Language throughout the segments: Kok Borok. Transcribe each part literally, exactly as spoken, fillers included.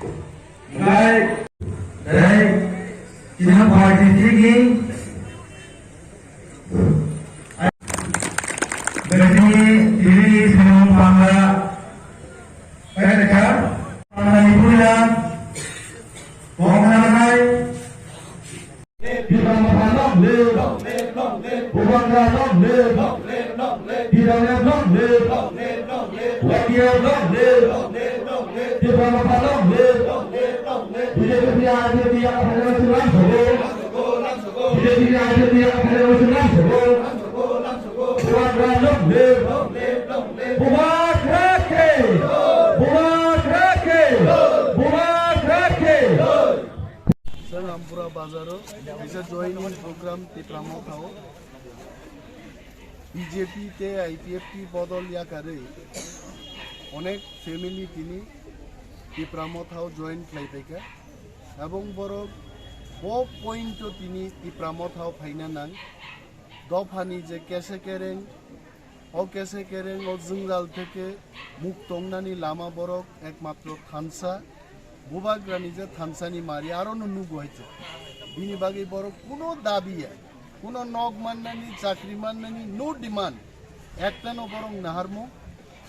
Gai, gai, chini party three ni, betini three ni sinong pangla, gai, gai, pangla ni puila, kok na gai. Tipra Motha long live! Bubagra long live! T W F long live! Y T F long live! Tipra Motha long live! B J P ni R T F ni yakphai rok se lam sogo. B J P ni R T F ni yakphai rok se lam sogo. Bubagra long live! Bubagra ke! Bubagra ke! Bubagra ke! Sir, Ampura Bazaro, kaisa joining program Tipra Mothao. B J P tei I P F T bodol yakarwi onek family tini Tipra Mothao join khlaipaikha. Ebong borok bo point o tini Tipra Mothao phaina nang. Dophani je kese kereng, o kese kereng o jwngjal theke mukto wngnani lama borok ekmatro thansa, Bubagrani je thansani mari aro no nugo hai se. Bini bagwi borok kuno dabi ya, kuno nok mannani, chakri mannani, no demand. Ekta no borok naharmo,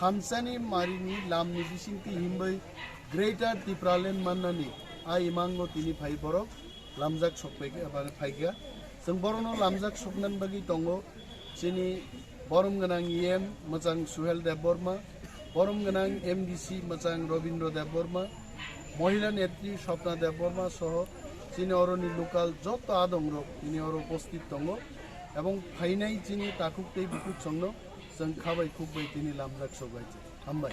thansani marini lamni bisingtwi himbai Greater Tipraland mannani a imango tini phai borok lamjak sokpaikha, eba phaikha. Chwng borokno lamjak soknani bagwi tongo chini borom gwnang E M mwchang Suhel Debbarma, borom gwnang M D C mwchang Robindra Debbarma, Mohila Netri Swapna Debbarma soho chini oroni local joto adongrok tini oro upasthit tongo, ebong phainai chini takhuk tei bukhuk songno chwng khabai khukbai tini lamjak sokbai. Hambai.